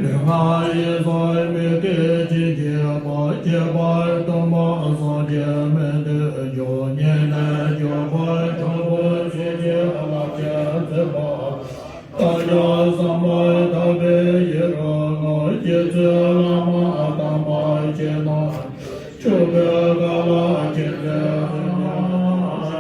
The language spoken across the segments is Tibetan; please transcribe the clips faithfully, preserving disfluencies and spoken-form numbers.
ལུས་ངག་ཡིད་གསུམ་མི་སྐྱེ་ཅིང་སྐྱེས་པ་ཁྱད་པར་སྟོང་པ་སངས་རྒྱས་མི་མཐུན་འཇུག་ཉེར་ལྔའི་སྦྱོར་བ་དྲུག་པོ་ཆོས་ཀྱི་རླབས་ཆེན་འཛིན་པ་བདག་ཀྱང་བསམ་པ་ཐག་པས་ཡི་རང་ངོ་། རྗེ་བཙུན་བླ་མ་དམ་པ་ཁྱེད་རྣམས་མཆོད་པའི་བཀའ་ལ་ཁྱེད་ཚོས་བརྩོན་གནང་ཞིང་། དང་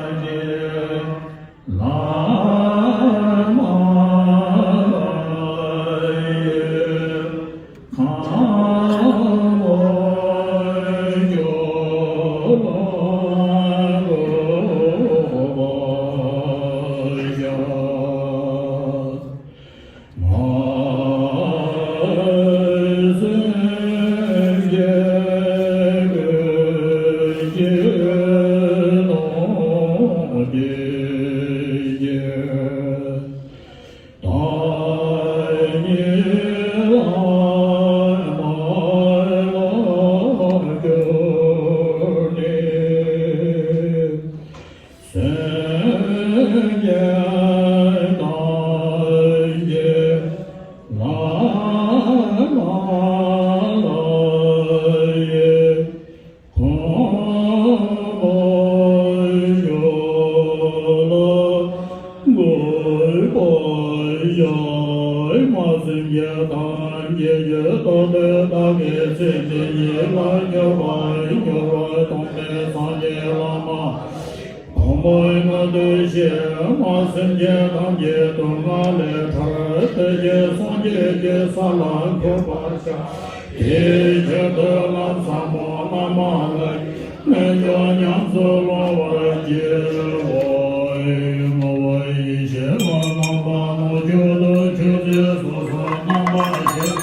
པོའི་ངོ་བསྟོད་ཞེས་མ་སེམས་ཅན་ཐམས་ཅད་སྡུག་བསྔལ་ལས་ཐར་བའི་ཕྱིར་སངས་རྒྱས་ཀྱི་ས་ལ་འཁོད་པར་བྱ། དེའི་ཕྱིར་དུ་ལམ་ཟབ་མོ་བླ་མ་ལ་རྣལ་འབྱོར་ཉམས་སུ་བླང་བར་བགྱིའོ། བསྔོ་བ་ཡེ་ཤེས་ལ་རྣམ་པར་སྣང་མཆོག་ཏུ་མཆོད་ཅིང་སོ་སོར་རྣམ་པར་ཤེས།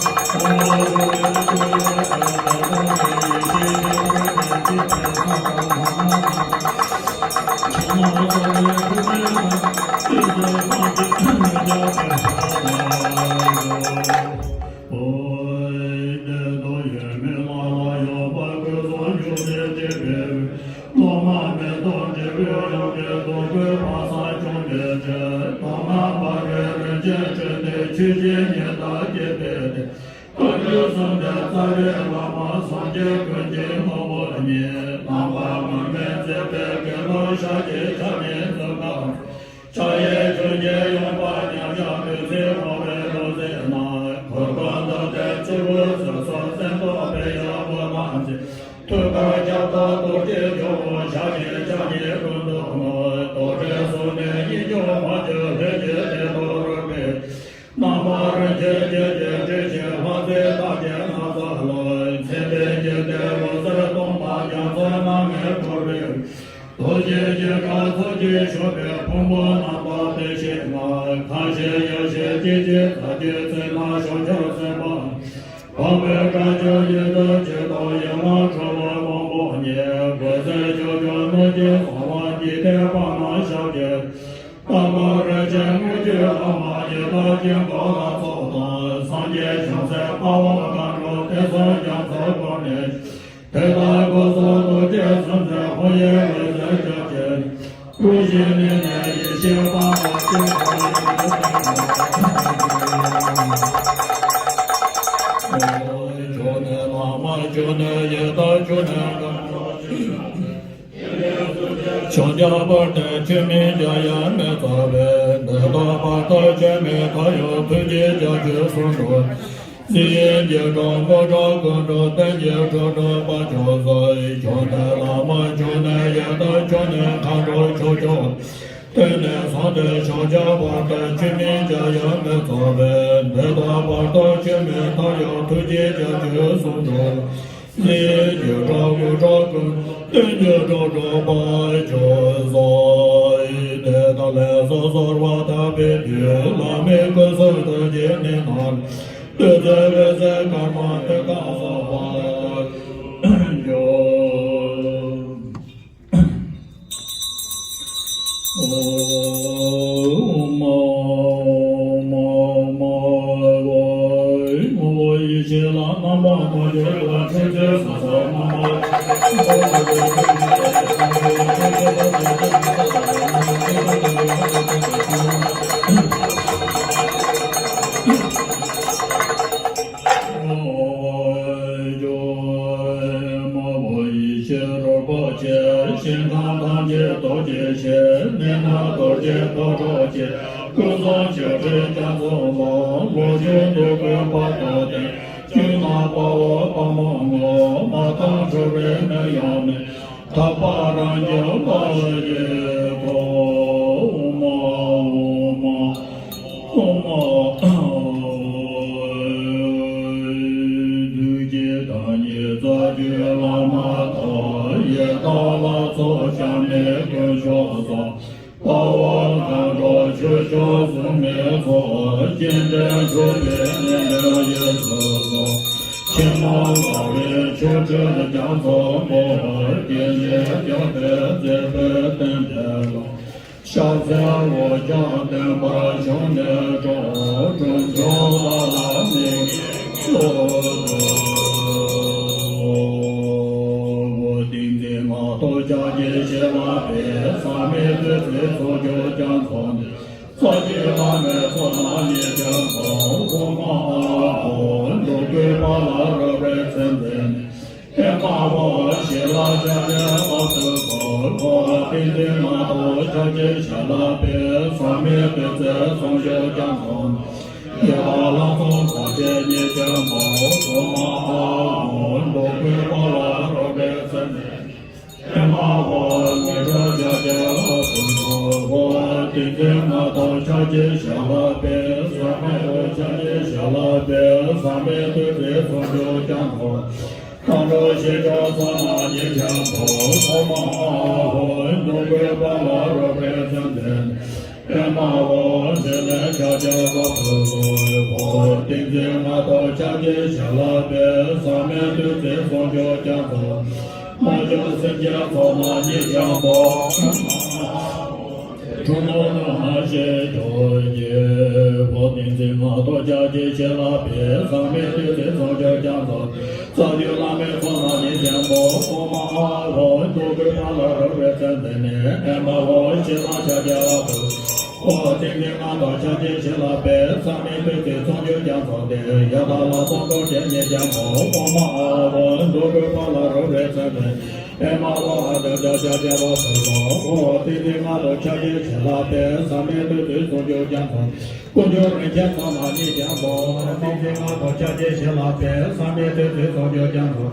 ཕྱག་ཡི་མཆོག་རྒྱལ་ཡོངས་པ་མཉམ་གཞག་བདུད་རྩི་འོ་བའི་ལུང་བཞིན་ན། གུར་གུམ་ཏུ་བསྟེན་སྤྱི་བོའི་ཟུར་སོར་སེམས་རྟོག་པའི་ཡང་སྒོ་ཐམས་ཅད་ཐུགས་ཀར་ཁྱབ་བདག་རྡོ་རྗེ་ཇོ་བོ་ཞབས་ཀྱི་ཕྱག་གཉིས་ཀུན་ཏུ་བསྔོ། རྡོ་རྗེ་གསུམ་ལྡན་ཉིད་སྐྱོབ་མ་གྱུར་ལྷས་ཀྱི་གཏེར་དུ་རོལ་པའི། རྣམ་པར་འཁྱུད་བྱེད་ཀྱི་དྲི་ཞིམ་ལྷ་མཛེས་རྟགས་ཅན་ན་བཟའ་ལ། མཚན་དཔལ་གྱི་གཏེར་འོད་ཟེར་སྟོང་པ་རྒྱ་མཚོའི་རྣམ་ལྔས་བསྐོར་བའི། རྡོ་རྗེ་རྒྱན་དྲུག་ཚོགས་ཀྱིས་བཞུགས་པའི་ཕུང་པོ་རྣམ་པ་དེ་བཞིན་ལ། ཁ་ཕྱེ་ཡ་བྱེད་སྐྱེ་མཆེད་རྩ་བརྒྱད་རྩི་ཤིང་ཞོ་སྦྱར་སེམས་དཔའ། འཕགས་པའི་དཀར་ཕྱོགས་ཡི་དྭགས་ཇི་ལྟར་ཡན་ལག་ཁྲོ་བོ་དབང་པོ་ཉིད། འོད་ཟེར་ཅོག་ཅོག་སྣོད་ཀྱི་གསང་བ་འཇིག་རྟེན་པ་ན་ཞབས་ཀྱི། རྟ་མགོ་རིན་ཆེན་དངུལ་གྱི་ཨ་མ་ཡི་དྭགས་ཀྱི་མགོ་ལ་སོགས་དང་། སངས་རྒྱས་བྱང་སེམས་དཔའ་བོ་མཁའ་འགྲོ་དེ་ཚོ་རྒྱ་མཚོ་བསྐོར་ནས། དེ་དག་སྐུ་གསུང་ཐུགས་ཀྱི་གསུང་ཚད་ཧཱུྃ་ཡིག་འོད་ཟེར་ཅོག་གེ། སྐུ་བཞི་ནི་ནས་ཡེ་ཤེས་པ་ལ་སྤྱོད་པ་ཡི་གེ། ཇོ་ནི་བླ་མ་ཇོ་ནི་ཡི་དྭགས་ཇོ་ནི་མཁའ་འགྲོ། ཕྱག་རྒྱ་བར་དུ་ཆོས་མིན་བརྒྱ་ཡང་མི་ཚོགས་པའི། འདི་དག་བར་དུ་ཆོས་མིན་ཐར་ཡང་ཐུགས་རྗེའི་རྒྱ་མཚོའི་གསུང་དུ། རྩིས་རྒྱས་འབྲིང་མགོ་འདྲ་ཀུན་འདྲ་བསྟན་གྱི་སྒྲུབ་གྲོགས་དཔལ་མཆོག་གསུམ། ཇོ་ནི་བླ་མ་ཇོ་ནི་ཡི་དྭགས་ཇོ་ནི་མཁའ་འགྲོ་ཕྱོགས་སྐྱོང་། དེ་ནས་གསང་བདེ་ཕྱག་རྒྱ་བར་དུ་ཆོས་མིན་བརྒྱ་ཡང་མི་ཚོགས་པའི། འདི་དག་བར་དུ་ཆོས་མིན་ཐར་ཡང་ཐུགས་རྗེའི་རྒྱ་མཚོའི་གསུང་དུ། རྩིས་རྒྱས་འབྲིང་མགོ་འདྲ་ཀུན་བསྟན་གྱི་སྒྲུབ་གྲོགས་དཔལ་མཆོག་གསུམ། དེ་དག་ལས་སོ་སོར་བ་དག་པའི་དུས། བླ་མའི་སྐུ་གསུང་ཐུགས་ཀྱི་གནས་རྣམས། བདུད་རྩི་འོད་ཟེར་དཀར་དམར་མཐིང་ག་སོགས་པ་འཇོམས། ཨོཾ། ཐོ་གྲོགས་ཀྱི་ཀུན་བཟང་ཆོས་སྒྲོན་རྒྱ་མཚོ་མ། ལོ་རྒྱུས་འདུ་འགོད་པ་དང་ལྡན། རྒྱུད་ན་དཔའ་བོ་དཔའ་མོ་ངོ་མ། དང་གྲུབ་པའི་མི་ཡང་མེད། ཐར་པ་རང་རྒྱལ་བ་ཡི་གོ། ཨོ་མ་ཨོ་མ་ཨོ་མ། བདུད་ཀྱི་བདག་ཉིད་རྩ་བརྒྱུད་བླ་མ་དང་། ཡི་དམ་ལྷ་ཚོགས་སྐྱབས་གནས་དཀོན་མཆོག་གསུམ། དཔའ་བོ་མཁའ་འགྲོ་ཆོས་སྐྱོང་སྲུང་མའི་ཚོགས། སྤྱན་འདྲེན་མཆོད་པའི་སྙན་སྒྲོན་ཡིད་སུ་འཛིན། ཆེན་མོ་ལག་ལེན་ཆོས་སྒྲོན་རྒྱ་མཚོ་མ། དེ་ནས་རྒྱལ་པོའི་མཛད་པའི་རྟེན་འབྲེལ་ལ། ཕྱག་འཚལ་ལོ། ཞབས་བརྐྱངས་བསྟོད་པར་བྱོན་ནས་སྤྲོ། དཀོན་མཆོག་ལ་ལ་དམིགས་ནས་བསྟོད་དོ། ཏིང་འཛིན་ལྔ་བདོ་ཕྱག་རྒྱའི་བྱིན་རླབས་འཕེལ། ཟག་མེད་བདུད་རྩིའི་ཚོགས་རྒྱུད་རྒྱ་མཚོ་ནས། རྩ་བརྒྱུད་བླ་མའི་ཚོགས་རྣམས་ཉིད་ཀྱང་བསྟོད། ཨོཾ་ཨཱཿཧཱུྃ། འདོད་དགུའི་དཔལ་ལ་རོལ་པའི་མཚན་འདི་ནི། ཨེ་མ་ཧོ། ཞི་ལ་ཕྱག་རྒྱའི་བབས་སུ་བསྟོད། ཏིང་འཛིན་ལྔ་བདོ་ཕྱག་རྒྱའི་བྱིན་རླབས་འཕེལ། ཟག་མེད་བདུད་རྩིའི་ཚོགས་རྒྱུད་རྒྱ་མཚོ་ནས། ཡི་དམ་ལྷ་ཚོགས་དགོངས་ཆེན་ཉིད་ཀྱང་བསྟོད། ཨོཾ་ཨཱཿཧཱུྃ། འདོད་དགུའི་དཔལ་ལ་རོལ་པའི་མཚན་འདི། ཨེ་མ་ཧོ། མི་འབྲལ་ཕྱག་རྒྱའི་བབས་སུ་བསྟོད། ཏིང་འཛིན་ལྔ་བདོ་ཕྱག་རྒྱའི་བྱིན་རླབས་འཕེལ། ཟག་མེད་བདུད་ཕྱག་རྒྱའི་བྱིན་རླབས་འཕེལ། ཟག་མེད་བདུད་རྩིའི་ཚོགས་རྒྱུད་རྒྱ་མཚོ། མཁའ་འགྲོ་ཞིང་སྐྱོང་ཚོགས་རྣམས་ཉིད་ཀྱང་བསྟོད། ཨོཾ་ཨཱཿཧཱུྃ། འདོད་དགུའི་དཔལ་ལ་རོལ་པའི་མཚན་འདི་ནི། ཨེ་མ་ཧོ། ཞི་ལའི་ཕྱག་རྒྱའི་བབས་སུ་བསྟོད། ཏིང་འཛིན་ལྔ་བདོ་ཕྱག་རྒྱའི་བྱིན་རླབས་འཕེལ། ཟག་མེད་བདུད་རྩིའི་ཚོགས་རྒྱུད་རྒྱ་མཚོ། མ་གྱུར་སེམས་ཅན་ཚོགས་རྣམས་ཉིད་ཀྱང་བསྟོད། ཁྲོ་མོ་ནུ་ཧ་ཞེས་བརྗོད་ཅིང་བསྟོད། ཏིང་འཛིན་ལྔ་བདོ་ཕྱག་རྒྱའི་བྱིན་རླབས་འཕེལ། ཟག་མེད་བདུད་རྩིའི་ཚོགས་རྒྱུད་རྒྱ་མཚོ། རྩ་བརྒྱུད་བླ་མའི་ཚོགས་རྣམས་ཉིད་ཀྱང་བསྟོད། ཨོཾ་ཨཱཿཧཱུྃ། འདོད་དགུའི་དཔལ་ལ་རོལ་པའི་མཚན་འདི་ནི། ཨེ་མ་ཧོ། ཞི་ལ་ཕྱག་རྒྱའི་བབས་སུ་བསྟོད། ཏིང་འཛིན་ལྔ་བདོ་ཕྱག་རྒྱའི་བྱིན་རླབས་འཕེལ། ཟག་མེད་བདུད་རྩིའི་ཚོགས་རྒྱུད་རྒྱ་མཚོ་སྟེ། ཡི་དམ་ལྷ་ཚོགས་དགོངས་ཆེན་ཉིད་ཀྱང་བསྟོད། ཨོཾ་ཨཱཿཧཱུྃ། འདོད་དགུའི་དཔལ་ལ་རོལ་པའི་མཚན་འདི། ཨེ་མ་ཧོ། ཨ་ཏི་ཏ་ཕྱག་རྒྱའི་བབས་སུ་བསྟོད། ཏིང་འཛིན་ལྔ་བདོ་ཕྱག་རྒྱའི་བྱིན་རླབས་འཕེལ། ཟག་མེད་བདུད་རྩིའི་ཚོགས་རྒྱུད་རྒྱ་མཚོ། དཀོན་མཆོག་རིན་ཆེན་ཚོགས་རྣམས་ཉིད་ཀྱང་བསྟོད། ཏིང་འཛིན་ལྔ་བདོ་ཕྱག་རྒྱའི་བྱིན་རླབས་འཕེལ། ཟག་མེད་བདུད་རྩིའི་ཚོགས་རྒྱུད་རྒྱ་མཚོ།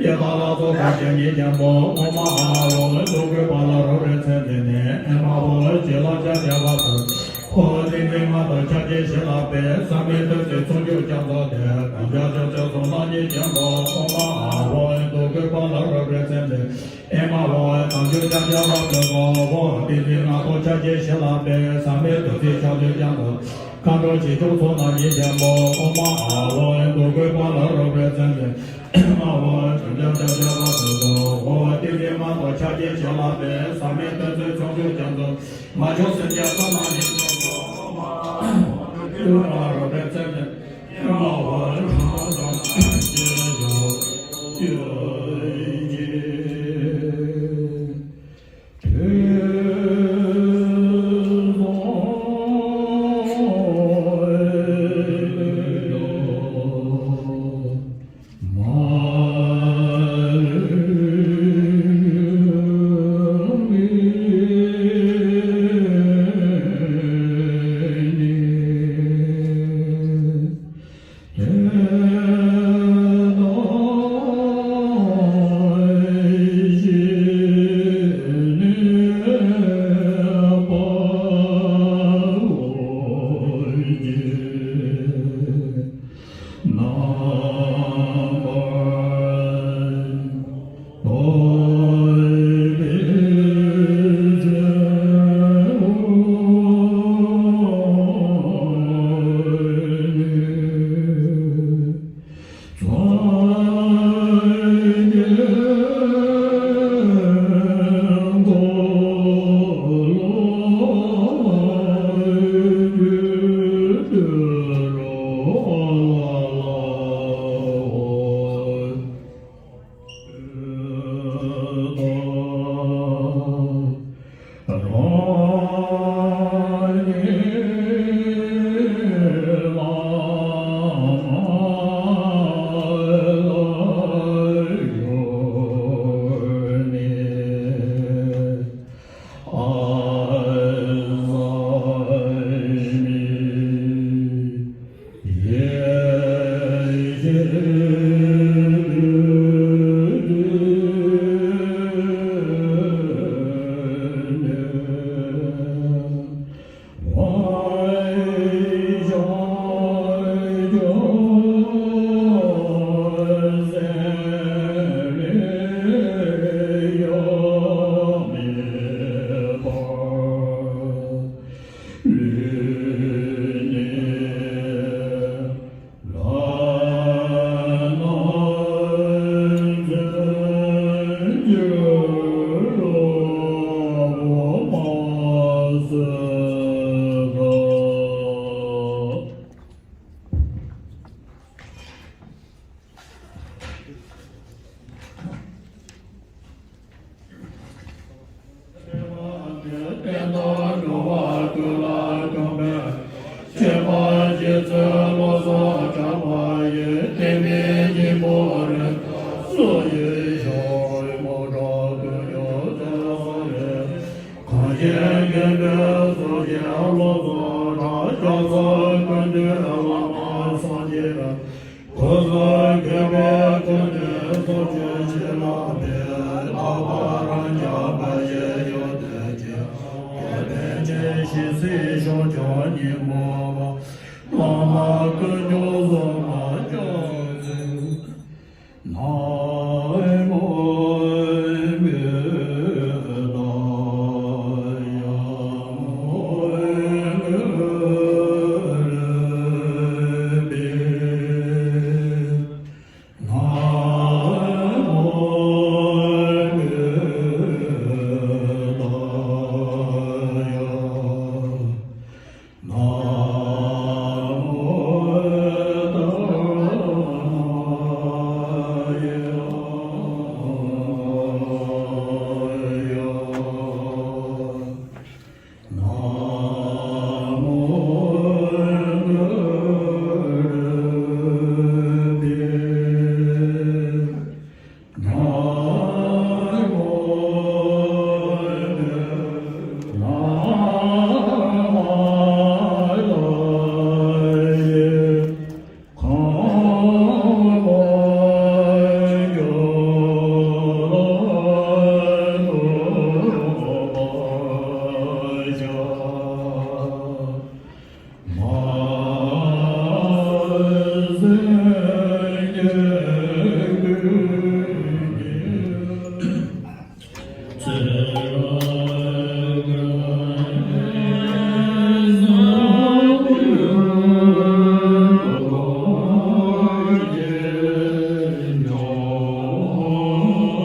ཡི་དམ་ལྷ་ཚོགས་དགོངས་ཆེན་ཉིད་ཀྱང་བསྟོད། ཨོཾ་ཨཱཿཧཱུྃ། འདོད་དགུའི་དཔལ་ལ་རོལ་པའི་མཚན་འདི་ནི། ཨེ་མ་ཧོ། ཞི་ལ་ཕྱག་རྒྱའི་བབས་སུ་བསྟོད། ཏིང་འཛིན་ལྔ་བདོ་ཕྱག་རྒྱའི་བྱིན་རླབས་འཕེལ། ཟག་མེད་བདུད་རྩིའི་ཚོགས་རྒྱུད་རྒྱ་མཚོ་སྟེ། དམ་ཅན་སྐྱོབ་བྱེད་ཚོགས་རྣམས་ཉིད་ཀྱང་བསྟོད། ཨོཾ་ཨཱཿཧཱུྃ། འདོད་དགུའི་དཔལ་ལ་རོལ་པའི་མཚན་འདི། ཨེ་མ་ཧོ། དམ་ཆོས་ཕྱག་རྒྱའི་བབས་སུ་བསྟོད། ཏིང་འཛིན་ལྔ་བདོ་ཕྱག་རྒྱའི་བྱིན་རླབས་འཕེལ། ཟག་མེད་བདུད་རྩིའི་ཕྱག་རྒྱའི་རྒྱ་མཚོ། མཁའ་འགྲོ་ཞིང་སྐྱོང་ཚོགས་རྣམས་ཉིད་ཀྱང་བསྟོད། ཨོཾ་ཨཱཿཧཱུྃ། འདོད་དགུའི་དཔལ་ལ་རོལ་པའི་མཚན་འདི། ཨེ་མ་ཧོ། དམ་ཅན་ཕྱག་རྒྱའི་བབས་སུ་བསྟོད། ཏིང་འཛིན་ལྔ་བདོ་ཕྱག་རྒྱའི་བྱིན་རླབས་འཕེལ། ཟག་མེད་བདུད་རྩིའི་ཚོགས་རྒྱུད་རྒྱ་མཚོ། མ་གྱུར་སེམས་ཅན་ཚོགས་རྣམས་ཉིད་ཀྱང་བསྟོད། ཨོཾ་ཨཱཿཧཱུྃ། འདོད་དགུའི་དཔལ་ལ་རོལ་པའི་མཚན་འདི། ཚེ་ལོ་གསར་གྲགས་པ་ཡི། བསྟན་པའི་སྙིང་པོ་རེད། བློ་ཡི་ཞོ་མོ་གྲོགས་ཀུན་ཡོད་ཚེ་བཟང་རེད། གངས་ཅན་དགེ་འདུན་སོགས་ཀྱི་བློ་གསར་གྲགས། སྐྱོབ་གསུམ་ཀུན་འདུས་བླ་མ་སངས་རྒྱས། གོ་ས་དགེ་བའི་ཀུན་ནས་སོགས་ཀྱི་བྱིན་རླབས་པས། ལྷག་པར་རང་རྒྱལ་བ་ཞིག་ཡོད་དེ་ཀྱང་། དགེ་ཕན་ཆེ་ཞིང་སྲིད་ཕྱོགས་ཀྱང་སྙིང་པོ་བ། བླ་མ་ཀུན་སྐྱོབ་གསུམ་ལ་སྐྱབས་སུ་མཆི། ན་མོ་བུདྡྷ་ཡ། མོ་གུ་རུ་བུདྡྷ། ན་མོ་བུདྡྷ་ཡ། ན་མོ་བུདྡྷ་ཡ། ན་མོ་གུ་རུ་བུདྡྷ་ཡ། ན་མོ་བུདྡྷ་ཡ། ན་མོ་བུདྡྷ་ཡ། གང་མ་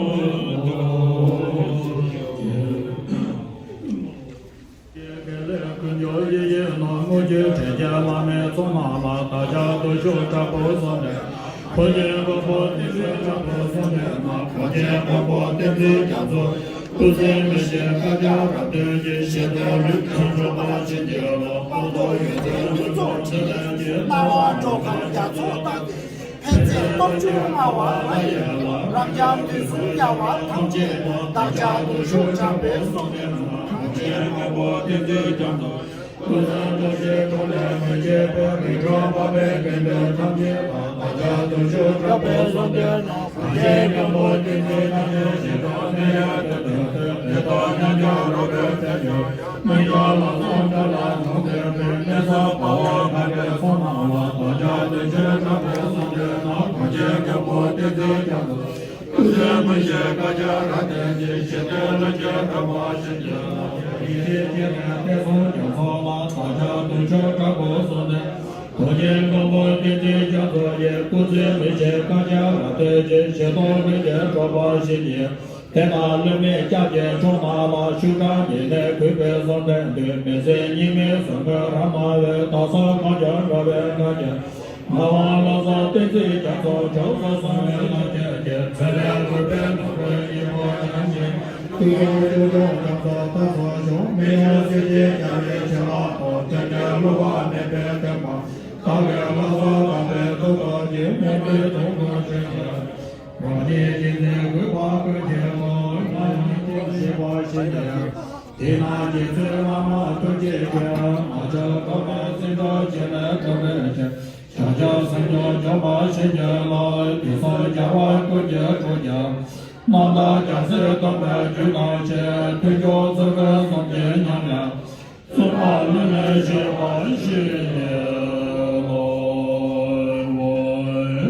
རྒྱལ་ལ་སོགས་པ་ཤ། མ་སེར་སྐྱེས་ཀུན་གྱི། དགེ་ལེགས་ཀུན་སྦྱོར་ཡེ་ཡེ་ནང་དངོས་ཀྱི་དྲིན་ཅན་བླ་མའི་ཚོགས་རྣམས་ལ་བདག་ཅག་བདུད་ཕྱོགས་དྲག་པོ་སོགས་ནས། འཁོར་གྱི་དབང་པོ་ཏིང་འཛིན་དྲག་པོ་སོགས་ནས་ན། གངས་ཅན་དབང་པོ་བསྟན་འཛིན་རྒྱ་མཚོ། སྐུ་ཚེ་མི་ཤིགས་བསྐལ་བརྒྱར་རབ་བརྟན་གྱི། ཞི་བདེ་ལུས་ཀྱི་འབྱོར་པ་བྱིན་གྱིས་རློབས། སྤངས་རྟོགས་ཡོན་ཏན་ཀུན་རྫོགས་ཕྲིན་ལས་ཀྱི། སྣང་བ་འགྲོ་ཁམས་རྒྱ་མཚོ་ལྟ་བུའི། ཕན་མཛད་སྟོབས་བཅུ་མངའ་བ་ང་ཡི་བླ། རབ་འབྱམས་དུས་གསུམ་རྒྱལ་བ་ཐམས་ཅད་པ། བདག་ཅག་བདུད་ཕྱོགས་དྲག་པོ་སོགས་ནས་ན། གངས་ཅན་དབང་པོ་བསྟན་འཛིན་རྒྱ་མཚོ། ཀུན་བཟང་རྡོ་རྗེ་འཕྲོ་ལས་མི་བྱེད་པའི། རིགས་དྲུག་འཕགས་པའི་དགེ་འདུན་ཐམས་ཅད་པ། བདག་ཅག་བདུད་ཕྱོགས་དྲག་པོ་སོགས་ནས་ན། གངས་ཅན་མགོན་པོ་བསྟན་འཛིན་ཐམས་ཅད་ཞི་ཁྲོ་ནད་ཡམས་ཀུན་ཏུ་བཏུལ། མི་རྟག་ཉམ་ཆུང་རོ་བྲལ་བྱེད་ཕྱིར། མི་མགྱོགས་ལམ་བཟང་དོན་ལ་མྱོང་སྟེར་བའི། གནས་བཟང་དཔའ་བོ་མཁའ་འགྲོའི་ཚོགས་རྣམས་ལ། བདག་ཅག་བདུད་ཕྱོགས་དྲག་པོ་སོགས་ནས་ན། གངས་ཅན་མགོན་པོ་བསྟན་འཛིན་རྒྱ་མཚོ། སྐུ་ཚེ་མི་ཤིགས་བསྐལ་བརྒྱར་རབ་བརྟན་ཅིང་། ཞི་བདེ་ལུས་ཀྱི་འབྱོར་པ་བྱིན་གྱིས་རློབས། ཡེ་ཤེས་ཀྱི་རིགས་བསྟན་སྲུང་རྒྱ་མཚོ་མ། བདག་ཅག་བདུད་ཕྱོགས་དྲག་པོ་སོགས་ནས། གངས་ཅན་མགོན་པོ་བསྟན་འཛིན་རྒྱ་མཚོ་ཡི། སྐུ་ཚེ་མི་ཤིགས་བསྐལ་བརྒྱར་རབ་བརྟན་ཅིང་། ཞི་སྟོབས་རིགས་ཀྱི་འབྱོར་པ་བྱིན་གྱིས། དེ་དག་བསླུ་མེད་སྐྱབས་ཀྱི་མཆོག་རྣམས་ལ། ཤུགས་དྲག་ཉེ་གནས་གུས་པས་བསམ་པའི་མཐུས། མི་ཟད་གཉིས་མེད་ཟབ་མོའི་རང་སྣང་བས། བདག་སོགས་གངས་ལྗོངས་འགྲོ་བའི་དགའ་སྐྱིད། ངག་དབང་བློ་བཟང་བསྟན་འཛིན་རྒྱ་མཚོ། མཆོག་གསུམ་གསུང་བའི་ལམ་ཁྱེར་གྱིས། ཚེ་ལས་འགུལ་བའི་ནོར་བུའི་སྙིང་པོ་ཉམས་ཤིང་། ཐུགས་ཀྱི་ཆོས་སྐྱོང་རྒྱ་མཚོ་མཐའ་རྫོགས་ཤོག། མི་གཡོ་སྲིད་ཞིའི་རྒྱལ་བའི་བྱིན་རླབས་དང་། མཐུན་རྐྱེན་བསླུ་བ་མེད་པའི་བསྟན་པ། བདག་གི་བློ་བཟང་དམ་པའི་ཐུགས་ཐོག་གི། དམིགས་མེད་དུང་དུ་བྱོན་ཞིང་། རང་ཉིད་སྦྱིན་སྲེག་གུས་པ་ཀུན་གྱི་ངང་། ང་ཡི་སྐུ་ཞི་བ་ཞིག་ཡིན། དེས་ན་རྗེ་བཙུན་བླ་མ་ཐུགས་རྗེ་ཅན། མ་ཆགས་ཐོགས་མེད་སྲིད་མཐའ་ཇི་ནས་ཐོབ་པའི་ཕྱིར། བྱང་ཆུབ་སེམས་མཆོག་འཇོམས་པར་བྱིན་གྱིས་རློབས། དུས་གསུམ་རྒྱལ་བ་ཀུན་གྱི་གྲོགས་ཀྱང་། རྣམ་དག་རྒྱལ་སྲས་སྟོན་པའི་རྒྱུ་དང་ཕྱིར། མཐུན་ཕྱོགས་ཚུལ་ཁྲིམས་གསུམ་གྱི་ཉམས་ལེན། བཙུན་པ་ལུས་ནས་ཤེས་པ་བཞི་ཡི་ལོ།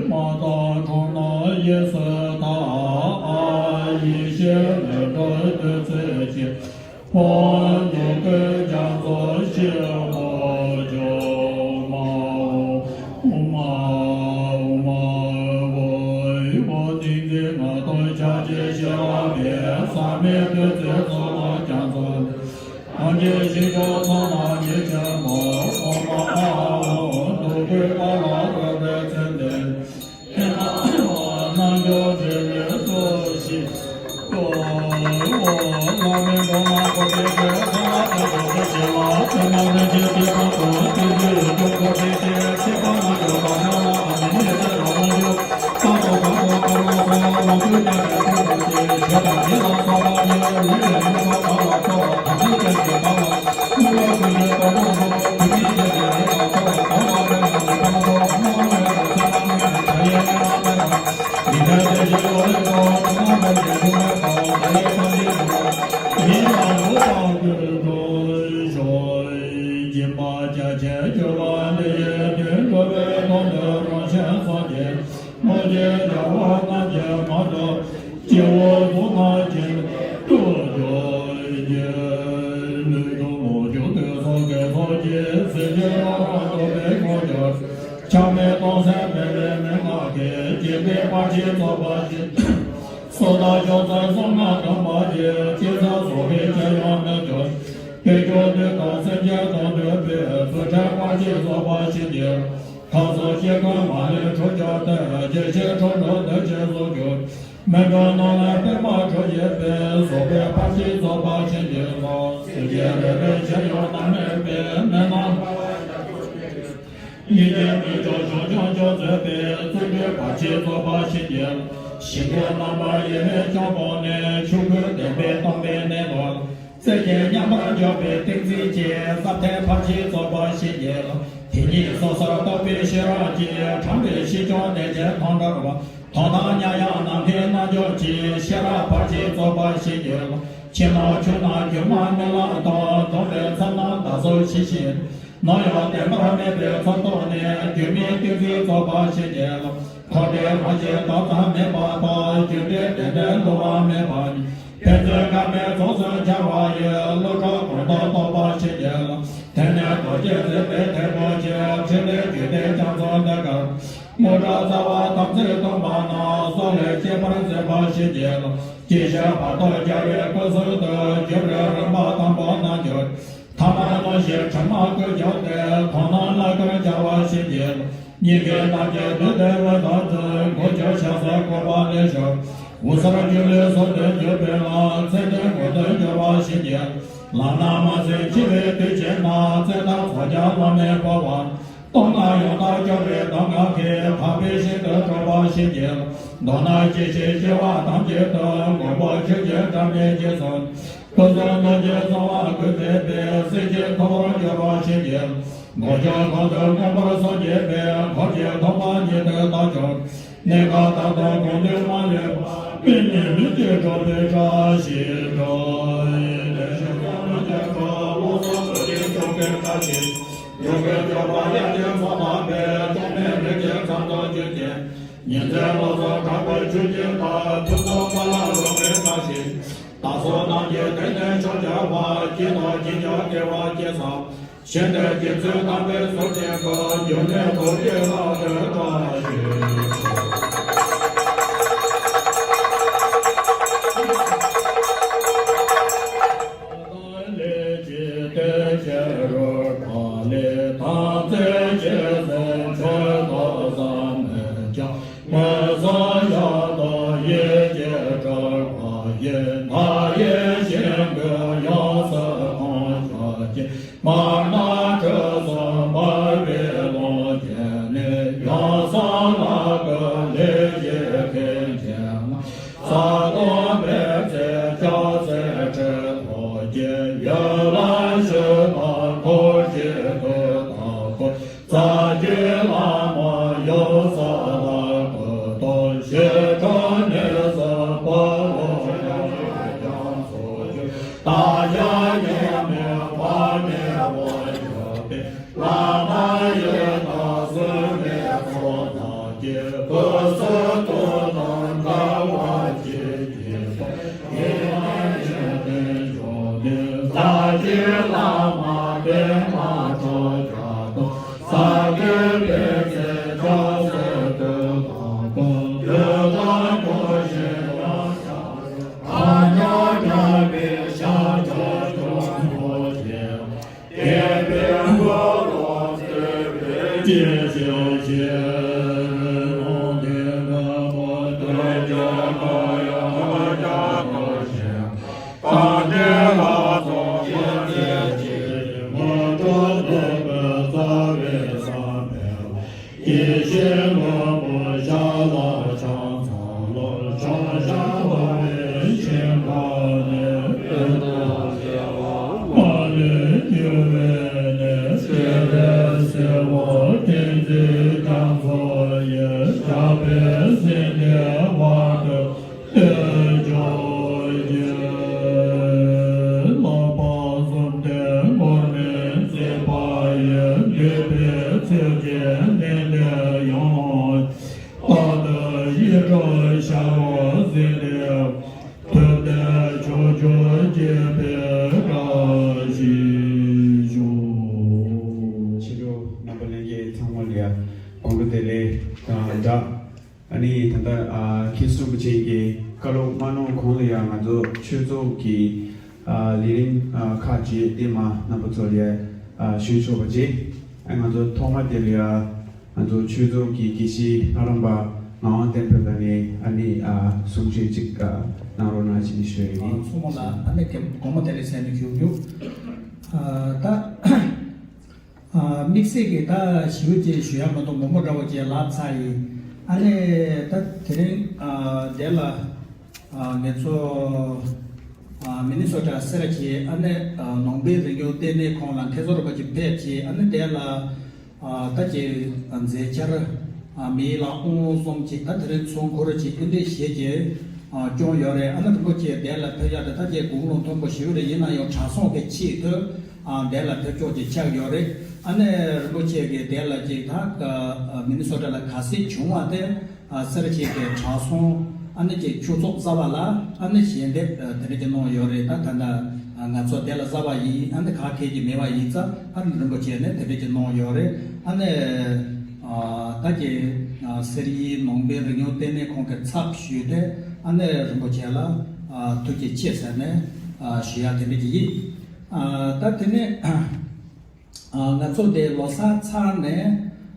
མ་དག་འཁྲུལ་སྣང་གཡས་སུ་དག། ཡེ་ཤེས་ལས་གྲོལ་བདུད་རྩི་ཆེ། དབང་སྡུད་སྐུ་རྒྱ་མཚོ་ཞི་བ་འཇོམས། ཨོཾ་ཨཱཿཧཱུྃ་ཨཱཿཧཱུྃ་ཨཱཿཧཱུྃ། ཏིང་འཛིན་ངག་ཐོག་ཕྱག་རྒྱའི་ཞི་བ་འབེབས། ཟག་མེད་བདུད་རྩིའི་ཚོགས་ལ་རྒྱ་མཚོ། གངས་ཅན་ཞིང་སྐྱོང་ཚོགས་རྣམས་ཉིད་ཀྱིས་སྨོན། ཨོཾ་ཨཱཿཧཱུྃ་ཨཱཿཧཱུྃ། བདུད་ཀུན་རྦ་རླབས་རོལ་པའི་ཚུལ་འདི། ཨེ་མ་ཧོ། རྣལ་འབྱོར་རྗེ་བའི་སོ་ཞེས་བསྐོར། བླ་མེད་སྒོ་ནས་འཁོར་བཅས་ཀྱི་ཚོགས་ལ་བརྟེན་པའི་དགེ་བ་ཕྱི་ནང་མི་མཇེད་ཀྱི་ཁམས་སུ་བརྟན་གཡོའི་སྐྱོང་བར་བྱེད་ཅིང་ ཆགས་མེད་སྟོང་གསལ་མེད་པའི་མན་ངག་གིས། སྦྱིན་པའི་ཕར་ཕྱིན་རྫོགས་པ་བཞི། སོ་ཐར་ཕྱོགས་བཅུའི་གསང་སྔགས་གདམས་པ་ཡིས། སྤྱན་རས་གཟིགས་ཀྱི་སྤྱན་སྔར་མི་འགྱུར། དཀོན་མཆོག་གདོད་དང་སེམས་ཅན་དོན་སྒྲུབ་པའི། རྫུ་འཕྲུལ་ཕར་ཕྱིན་རྫོགས་པ་བཞི་སྟེ། ཁམས་གསུམ་སྐྱེ་ཀུན་མ་ལུས་འཁྲུགས་ཀྱང་སྟོན། རྒྱལ་ཆེན་འཁྲུག་ལོ་འདི་ཕྱིར་གཟུགས་འགྱུར། མི་འགྲོ་ནོར་ལ་པདྨ་འབྱུང་བཞད་པའི། རྫོགས་པའི་ཕར་ཕྱིན་རྫོགས་པ་བཞི་སྟེ། སེམས་ཅན་རེ་རེའི་ཕྱིར་ཡང་ནམ་མེད་པའི། མི་སྣང་སྙིང་རྗེ་མི་སྐྱོ་ཞིང་བྱང་ཆུབ་མཛད་པའི། བརྩོན་འགྲུས་ཕར་ཕྱིན་རྫོགས་པ་བཞི་སྟེ། ཞིང་ཁམས་རྣམ་པར་དབྱེ་བའི་ལྕོགས་གང་ནས། ཆོས་ཀུན་བདེན་པས་སྟོང་པའི་གནས་ལ། རྩེ་གཅིག་མཉམ་པར་འཇོག་པའི་ཏིང་འཛིན་གྱིས། ཟབ་གཏེར་ཕར་ཕྱིན་རྫོགས་པ་བཞི་སྟེ། དེ་ཉིད་སོ་སོར་རྟོག་པའི་ཤེས་རབ་ཀྱིས། དྲངས་པའི་ཤེས་བྱ་གནས་ཆེན་དང་འདྲ་བ། མཐོང་དང་མྱ་ངམ་ནམ་མཁའི་རྣལ་འབྱོར་གྱི། ཤེས་རབ་ཕར་ཕྱིན་རྫོགས་པ་བཞི་སྟེ། ཕྱི་ནང་ཆོས་རྣམས་སྒྱུ་མ་རྨི་ལམ་དང་། སྟོང་པའི་མཚན་རྣམས་བདག་སོགས་ཞི་ཞིང་། ནམ་ཡང་བདེན་པར་མེད་པའི་ཚོགས་རྟོགས་ནས། སྒྱུ་མའི་ཏིང་འཛིན་རྫོགས་པ་བཞི་སྟེ། འཁོར་འདས་རང་བཞིན་བདག་ཙམ་མིན་པ་དང་། རྒྱུ་འབྲས་རྟེན་འབྲེལ་བསླུ་བ་མེད་པ་ཉིད། ཕན་ཚུན་དགའ་མེད་རྫོགས་སུ་འཆར་བ་ཡི། བློ་གྲོས་གང་དག་རྟོགས་པ་བཞི་སྟེ། དེ་ནས་རྡོ་རྗེ་འཛིན་པའི་ཐེག་པ་ཆེ། ཕྲིན་ལས་རྒྱུད་སྡེ་རྒྱ་མཚོ་འདི་ཀར། དངོས་གྲུབ་རྩ་བ་དམ་ཚིག་སྟོང་པ་རྣམས། སྲོག་ལས་གཅེས་པར་མཛད་པ་བཞི་སྟེ། སྐྱེ་ཤི་བར་དོ་རྒྱལ་བའི་སྐུ་གསུང་ཐུགས། རྒྱུ་འབྲས་རིམ་པ་དང་པོ་རྣལ་འབྱོར། ཐ་མལ་རྣམ་ཤེས་དྲི་མ་ཀུན་བྱང་སྟེ། གང་སྣང་ལྷ་སྐུར་འཆར་བ་བཞི་སྟེ། སྙིང་གའི་རྣམ་ཤེས་བདུད་འདུལ་བའི་དམ་ཚིག་མགོ་བཅུར་ཕྱག་འཚལ་བསྐུལ་བ་ལེགས་བཤད། འོད་ཟེར་སྒྱུ་ལུས་གསུམ་དུ་འགྱུར་བའི་ལམ། ཚད་ལྡན་མགོན་དུ་འགྱུར་བ་བཞི་སྟེ། ལམ་སྣ་མ་ཟིན་འཆི་བའི་དུས་ཆེན་ན། བཙན་དང་ཚོགས་ཀྱང་བླ་མེད་འཕོ་བ། སྟོབས་ལྔ་ཡང་དག་སྐྱོབ་པའི་གདམས་ངག་གིས། འཕགས་པའི་ཞིང་དུ་འགྲོ་བ་བཞི་སྟེ། མདོར་ན་སྐྱེ་ཤི་སྐྱེ་བ་ཐམས་ཅད་དུ། མགོན་པོ་ཆོས་ཀྱི་སྒྲ་སྙན་ཅི་གསུང་། ཀུན་རྫོབ་རྣམས་ཀྱི་གསང་བ་ཀུན་བརྟན་པའི། སེམས་ཅན་ཐོབ་པར་འགྱུར་བ་བཞི་སྟེ། མགོན་ཁྱོད་གང་དུ་མངོན་པར་སངས་རྒྱས་པའི། འཁོར་གྱི་ཐོབ་པ་ཉིད་དུ་བདག་ཀྱང་། གནས་སྐབས་དང་པོ་གང་དུ་མ་ལུས་པ། མི་ནི་མི་སྐྱེ་འགྲོ་བའི་བཀྲ་ཤིས་ཤོག །ལས་བཞི་ཀུན་སྣང་རྒྱ་མཚོ། ལོ་ཙཱ་བོ་དྷི་སྐྱོང་གི་བཀྲ་ཤིས། ཡོན་ཏན་སྐྱོབ་པ་དབྱར་གྱི་མཚོ་ལྟ་བུའི། གྲངས་མེད་རིགས་ཀྱི་ཚམ་དུ་འཇུག་ཅིང་། ཉི་ཟེར་ལོ་ཙཱ་དྲག་པོའི་ཆུ་སྐྱེས་ལྟར། ཕུན་ཚོགས་འཕེལ་ལ་རོལ་པའི་བཀྲ་ཤིས། བདག་སོགས་རྣམས་ཀྱི་དོན་དུ་ཕྱག་བྱ་བ། སྐྱིད་དང་སྐྱིད་ཆགས་དགེ་བ་སྐྱེས་སམ། གཞན་དོན་སྐྱེད་ཚུལ་དམ་པའི་ཚོགས་ཀྱི་སྐུ། འགྱུར་མེད་རྡོ་རྗེ་ལག་ཏུ་བཀྲ་ཤིས་ཤོག །ལས་ཀྱི་དོན་བྱེད་རོལ་པ་ལས། དམ་ཚིག་རྗེས་སུ་འཇུག་ཏུ་བསམ་མོད་ཀྱང་། མངོན་སུམ་ཡང་དག་ཡིད་ཀྱིས་གྲོལ་བ་ཡི། མཐའ་ཡས་ཞིང་ཀུན་ཡོངས་སུ་གང་བྱ་ཞིང་། མར་སྣང་ཁྲོད་གསུམ་འབར་བའི་ཀློང་དཀྱིལ་ནས། ཡང་གསང་ལྷ་སྐུ་ལས་བཞེངས་མཁན་ཆེན་ལ། ས་དང་པའི་ཚེ་ལྕགས་སྲེག་ཁྲི་ལོ་ཀྱི། ཡུལ་ལ་ཞུགས་དང་འཁོར་བཅས་ཏུ་བདག་བསྐོར། རྩ་བརྒྱུད་བླ་མ་ཡུམ་གསུམ་ལ་བསྐུལ་ཏོ། ཞི་ཁྲོ་ནུས་གསུམ་དཔའ་བོ་ཡང་ཡང་ཚོགས་བསྒྱུར། བདག་ཀྱང་ཡེངས་མེད་དཔག་མེད་དབང་བསྒྱུར་ཏེ། བླ་མ་ཡི་དམ་སྲུང་མའི་ཚོགས་རྣམས་ཀྱིས། སྐུ་གསུང་ཐུགས་དམ་དགའ་བ་ཆེ་བསྐྱེད་དོ། ཡེ་ནས་ཡོན་ཏན་འབྱུང་གནས་རྩ་བརྒྱུད་བླ་མ་པདྨ་ཁྲོ་རྒྱལ་དང་། ས་དགུ་པའི་ཚེ་ལྕགས་སྲེག་ཁྲི་དང་པོ། རྒྱུད་དང་གོང་བཞིན་ཡང་ཞག་གསུམ། ཐ་སྙད་བྲལ་བའི་ཞལ་བྱང་ཆུབ་ཐོབ་ཅིང་། དགེ་བའི་འཁོར་ལོ་བསྐོར་བའི་སྐྱེས་ཆེན་ཞིག །ལུང་བསྟན་དགའ་མོ་ཐོས་བསམ་ལ་ཡང་དག་ཞེན། གང་དེ་ལ་སོགས་སྐྱེས་ཆེན་ཞིག །དངོས་གྲུབ་ཐོབ་པའི་རྩ་བའི་བསམ་པས། ཡེ་ཤེས་ལྷུན་པོ་ཞལ་ལ་ཕྱག་འཚལ་ལོ། བྱང་ཤར་འོད་ཀྱི་ཤིང་ཀ་ནས། མ་ལུས་རྒྱུ་བའི་གནས། སྤྱན་རས་གཟིགས་དབང་ཏིང་འཛིན་རྒྱ་མཚོ་ཡི། ཞབས་པད་སྲིད་མཐའི་དབང་ རྗེ་ནན་ཏན་ཡང་། རྟག་ཏུ་ཡིད་འཕྲོག་ཤ་བ་ཟིན་ཏེ། ཐུབ་བསྟན་ཕྱོགས་བཅུར་རྒྱས་པའི་བཀྲ་ཤིས་ཤོག། ཕྱི་དྲོ་རྣམ་པ་ལྷན་རྒྱས་ཚང་མ་ལ་ཡ་དགོང་དྲོ་བདེ་ལེགས་དང་སྦྲགས། ཨ་ནི་ད་ལྟ་ཨ་མཁན་ཟུར་རིན་པོ་ཆེ་གིས་བཀའ་སློབ་མ་གནང་གོང་ལ་ཡང་ང་ཚོ་ཆོས་ཚོགས་ཀྱི་ཨ་ལས་རིམ་ཨ་ཁག་ཅིག་དེ་མ་རྣམ་པ་ཚོ་ལ་ཨ་ཞུས་ཆོག་པ་བྱས། ཨ་ང་ཚོ་ཐོག་མ་དེ་ལ་ཡང་ང་ཚོ་ཆོས་ཚོགས་ཀྱི་དགེ་བཤེས་ལྷ་རམས་པ་ངག་དབང་བསྟན་འཕེལ་ལགས་ནས་ཨ་ནི་ཨ་གསུང་ཆོས་ཅིག་ཨ་གནང་རོགས་གནང་ཞེས་ཞུ་ཡི་ཨ་ཡིན། ཚོགས་མི་ལ་ཨ་ནི་དགོང་མོ་དེ་ལས་ཟེར་ནས་ཞུ་རྒྱུ། ཨ་ད། ཨ་དམིགས་བསལ་གྱི་ད་ཞེ་པོ་ཅིག་ཞུ་ཡ་མི་འདུག་མོག་མོག་འདྲ་བོ་ཅིག་ལབ་ཚར་ཡིན། ཨ་ནི་ད་དེ་རིང་ཨ་འདི་ལ་ཨ་ངེད་ཚོ་ཨ་མི་ནི་སོ་ཊ་སེ་ར་བྱེས་ཨ་ནི་ཨ་ནང་པའི་རིག་གཞུང་ལྟེ་གནས་ཁང་ལ་མཁན་ཟུར་རིན་པོ་ཆེ་ཕེབས་བྱས། ཨ་ནི་འདི་ལ་ཨ་ད་ཅིག་མཛད་འཆར་ཨ་མི་ལ་ཨོང་གསུམ་ཅིག་ད་དེ་རིང་ཚོགས་འཁོར་ཅིག་ཨེ་འདྲས་བྱས་ཀྱི་ཨ་སྐྱོང་ཡོད་རེད། ཨ་ནི་རིན་པོ་ཆེ་འདི་ལ་ཕེབས་ཡ་དེ་ད་ཅིག་དགུང་ལོ་མཐོན་པོ་ཞེ་པོ་རེད། ཡིན་ན་ཡང་གྲྭ་ཚང་གི་ཆེད་དུ། ཨ་འདི་ལ་ཕེབས་ཕྱོགས་ཀྱི་ཆགས་ཡོད་རེད། ཨ་ནི་རིན་པོ་ཆེ་གིས་འདི་ལ་ཅིག་ད་ཨ་མི་ནི་སོ་ཊ་ལ་ག་ཚོད་བྱུང་བ་དེ་ཨ་སེ་ར་བྱེས་ཀྱི་གྲྭ་ཚང་ཨ་ནི་ཅིག་ཆོས་ཚོགས་གསར་པ་ལ་ཨ་ནི་ཞལ་འདེབས་ཨ་དེ་འདྲ་ཅིག་གནང་ཡོད་རེད། ད་ད་ལྟ་ཨ་ང་ཚོ་འདི་ལ་གསར་པ་ཡིན། ཨ་ནི་ག་གེ་ཅིག་མེད་པ་ཡིན་ཙང་ཨ་ནི་རིན་པོ་ཆེ་ནས་དེ་འདྲ་ཅིག་གནང་ཡོད་རེད། ཨ་ནི་ཨ་ད་ཀྱི་ཨ་སེར་ཡིག་ནང་པའི་རིག་གཞུང་ལྟེ་གནས་ཁང་གི་ཚབ་ཞུས་ཏེ་ཨ་ནི་རིན་པོ་ཆེ་ལ་ཨ་ཐུགས་རྗེ་ཆེ་ཟེར་ནས་ཨ་ཞུ་ཡ་དེ་འདྲ་ཅིག་ཡིན། ཨ་ད་དེ་ནས་ཨ་ང་ཚོ་དེ་ལོ་གསར་ཚར་ནས་